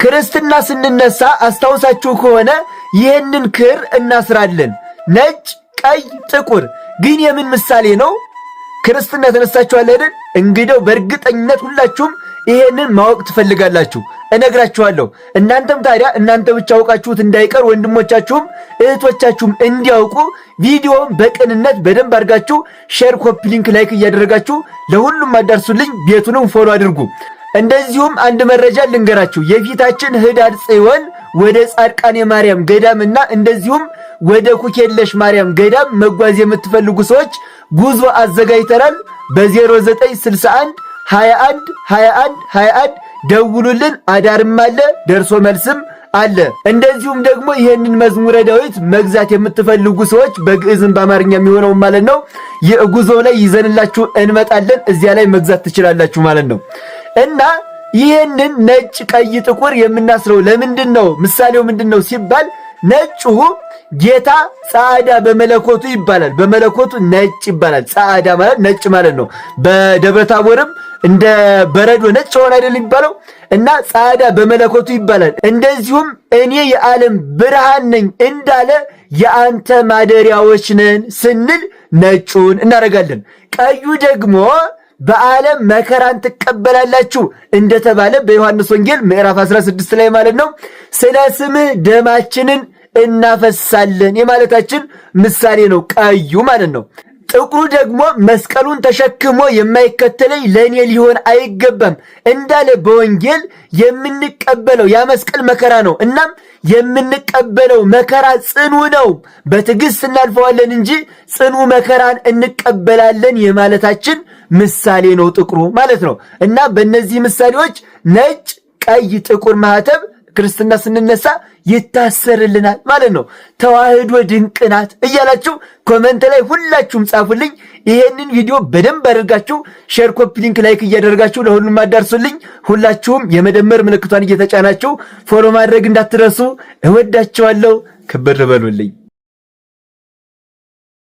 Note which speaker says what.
Speaker 1: ክርስትና ስንነሳ አስታውሳችሁ ከሆነ ይህንን ክር እናስራለን። ነጭ፣ ቀይ፣ ጥቁር ግን የምን ምሳሌ ነው? ክርስትና ተነሳችኋል አይደል? እንግዲያው በእርግጠኝነት ሁላችሁም ይሄንን ማወቅ ትፈልጋላችሁ፣ እነግራችኋለሁ። እናንተም ታዲያ እናንተ ብቻ አውቃችሁት እንዳይቀር ወንድሞቻችሁም እህቶቻችሁም እንዲያውቁ ቪዲዮውን በቅንነት በደንብ አድርጋችሁ share፣ copy link፣ like እያደረጋችሁ ለሁሉም አዳርሱልኝ። ቤቱንም follow አድርጉ። እንደዚሁም አንድ መረጃ ልንገራችሁ። የፊታችን ህዳር ጽዮን ወደ ጻድቃኔ ማርያም ገዳምና እንደዚሁም ወደ ኩኬለሽ ማርያም ገዳም መጓዝ የምትፈልጉ ሰዎች ጉዞ አዘጋጅተናል። በ0961 21 21 21 ደውሉልን። አዳርም አለ፣ ደርሶ መልስም አለ። እንደዚሁም ደግሞ ይህንን መዝሙረ ዳዊት መግዛት የምትፈልጉ ሰዎች በግዕዝም በአማርኛ የሚሆነው ማለት ነው የጉዞ ላይ ይዘንላችሁ እንመጣለን። እዚያ ላይ መግዛት ትችላላችሁ ማለት ነው። እና ይህንን ነጭ፣ ቀይ፣ ጥቁር የምናስረው ለምንድን ነው? ምሳሌው ምንድን ነው ሲባል ነጩ ጌታ ጸዓዳ በመለኮቱ ይባላል። በመለኮቱ ነጭ ይባላል። ጸዓዳ ማለት ነጭ ማለት ነው። በደብረ ታቦርም እንደ በረዶ ነጭ ሆነ አይደል የሚባለው? እና ጸዓዳ በመለኮቱ ይባላል። እንደዚሁም እኔ የዓለም ብርሃን ነኝ እንዳለ የአንተ ማደሪያዎች ነን ስንል ነጩን እናደርጋለን። ቀዩ ደግሞ በዓለም መከራን ትቀበላላችሁ እንደተባለ በዮሐንስ ወንጌል ምዕራፍ 16 ላይ ማለት ነው። ስለ ስምህ ደማችንን እናፈሳለን የማለታችን ምሳሌ ነው፣ ቀዩ ማለት ነው። ጥቁሩ ደግሞ መስቀሉን ተሸክሞ የማይከተለኝ ለእኔ ሊሆን አይገባም እንዳለ በወንጌል የምንቀበለው ያ መስቀል መከራ ነው። እናም የምንቀበለው መከራ ጽኑ ነው። በትዕግስት እናልፈዋለን እንጂ ጽኑ መከራን እንቀበላለን የማለታችን ምሳሌ ነው ጥቁሩ ማለት ነው። እና በእነዚህ ምሳሌዎች ነጭ፣ ቀይ፣ ጥቁር ማህተብ ክርስትና ስንነሳ ይታሰርልናል ማለት ነው። ተዋህዶ ድንቅ ናት እያላችሁ comment ላይ ሁላችሁም ጻፉልኝ። ይሄንን ቪዲዮ በደንብ አድርጋችሁ share፣ copy link፣ like እያደረጋችሁ ለሁሉም አዳርሱልኝ። ሁላችሁም የመደመር ምልክቷን እየተጫናችሁ follow ማድረግ እንዳትረሱ። እወዳችኋለሁ። ክብር በሉልኝ።